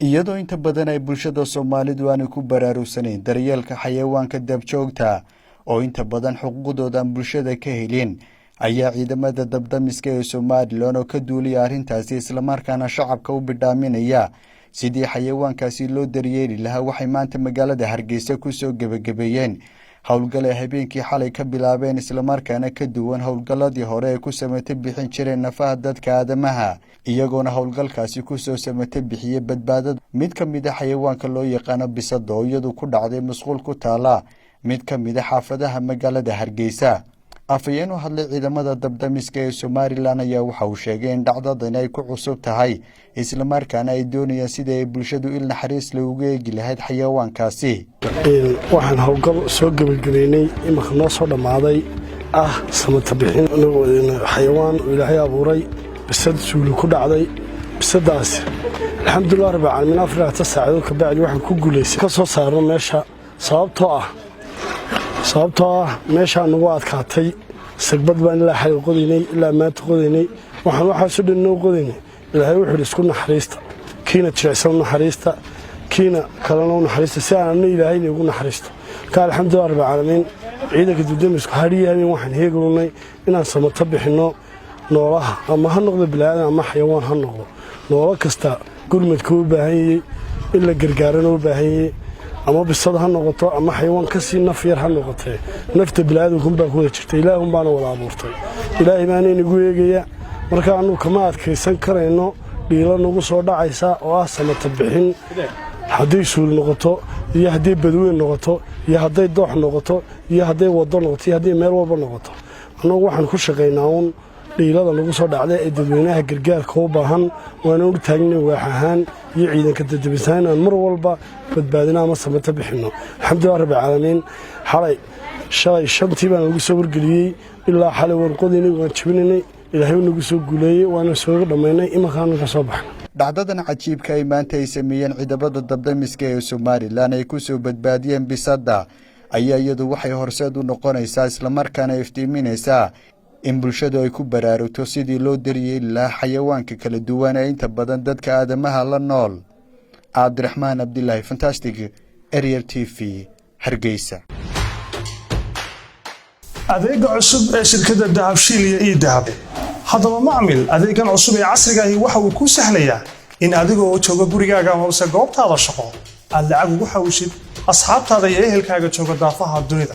Iyadoo inta badan ay bulshada Soomaalidu aanay ku baraarugsanayn daryeelka xayawaanka dabjoogta oo inta badan xuquuqdooda aan bulshada ka helin, ayaa ciidamada dabdamiska ee Somaliland oo ka duulaya arrintaasi, islamarkaana shacabka u bidhaaminaya sidii xayawaankaasi loo daryeeli lahaa, waxay maanta magaalada Hargeysa kusoo gebagabeeyeen howlgal ay habeenkii xalay ka bilaabeen, islamarkaana ka duwan howlgalladii hore ay ku samata bixin jireen nafaha dadka aadamaha, iyagoona howlgalkaasi kusoo samata bixiyey badbaadada mid ka mid a xayawaanka loo yaqaano bisada oo iyadu ku dhacday musquul ku taala mid ka mid a xaafadaha magaalada Hargeysa. Afhayeen u hadlay ciidamada dabdamiska ee Somaliland ayaa waxa uu sheegay in dhacdadani ay ku cusub tahay, islamarkaana ay doonayaan sidii ay bulshadu il naxariis leh uga eegi lahayd xayawaankaasi. Waxaan howlgal soo gebagabeynay iminka noo soo dhammaaday samata bixin xayawaan uu Ilaahay abuuray, bisad suuli ku dhacday. Bisadaasi, alxamdulilah rabbi caalamiin, 24 saacadood kabacdi waxaan ku guulaysay ka soo saarno meesha. Sababtoo ah meeshaa nagu adkaatay. Sagbad baan ilaa xalay qodaynay, ilaa maanta qodaynay. Waxaan waxaaso dhan noo qodaynay, Ilaahay wuxuu yidhi: "Isku naxariista, kiina jilicsan u naxariista, kiina kalena u naxariista," si aan anna Ilaahayna igu naxariisto. Marka, alxamdulilah rabbi caalamiin, ciidanka dibdamisku hadhiyo habeen waxaan heegaynay inaan samato bixinno noolaha, ama ha noqdo bini'aadan ama xayawaan ha noqdo. Noolo kasta gurmadka u baahan yey in la gargaarana u baahan yey, ama bisad ha noqoto ama xayawaan kasii naf yar ha noqotee. Nafta bini'aadankunbaa ku wada jirta, Ilaah unbaana wada abuurtay, Ilaahay baana inagu eegaya. Marka annu kama adkaysan karayno dhiilo nagu soo dhacaysa oo ah samata bixin, hadday suul noqoto iyo hadday badweyn noqoto iyo hadday doox noqoto iyo hadday waddo noqoto iyo hadday meel walba noqoto. Annagu waxaan ku shaqaynaa uun dhiilada nagu soo dhacda ee dadweynaha gargaarka u baahan. Waana u taagnay waax ahaan iyo ciidanka dadabisaan inaan mar walba badbaadino ama samata bixinno. Alxamdulilah rabbi caalamiin, xalay, shalay 5tii baan lagu soo wargeliyey. Ilaa xalay waan qodaynay, waan jabinaynay. Ilaahay nagu soo guuleeyey, waana soo dhammaynay, imankaanu ka soo baxnay. Dhacdadan cajiibka ay maanta ay sameeyeen ciidamada dabdamiska ee Somaliland ay ku soo badbaadiyeen bisadda ayaa iyadu waxay horseed u noqonaysaa, islamarkaana iftiiminaysaa in bulshadu ay ku baraarugto sidii loo daryeeli lahaa xayawaanka kala duwan ee inta badan dadka aadamaha la nool. Cabdiraxmaan Cabdilaahi Fantastic, Ariel TV, Hargeysa. Adeega cusub ee shirkadda Dahabshiil iyo eDahab. Haddaba macmil, adeegan cusub ee casriga ahi waxa uu kuu sahlayaa in adigoo jooga gurigaaga amase goobtaada shaqo aad lacag ugu xawishid asxaabtaada iyo ehelkaaga jooga daafaha dunida.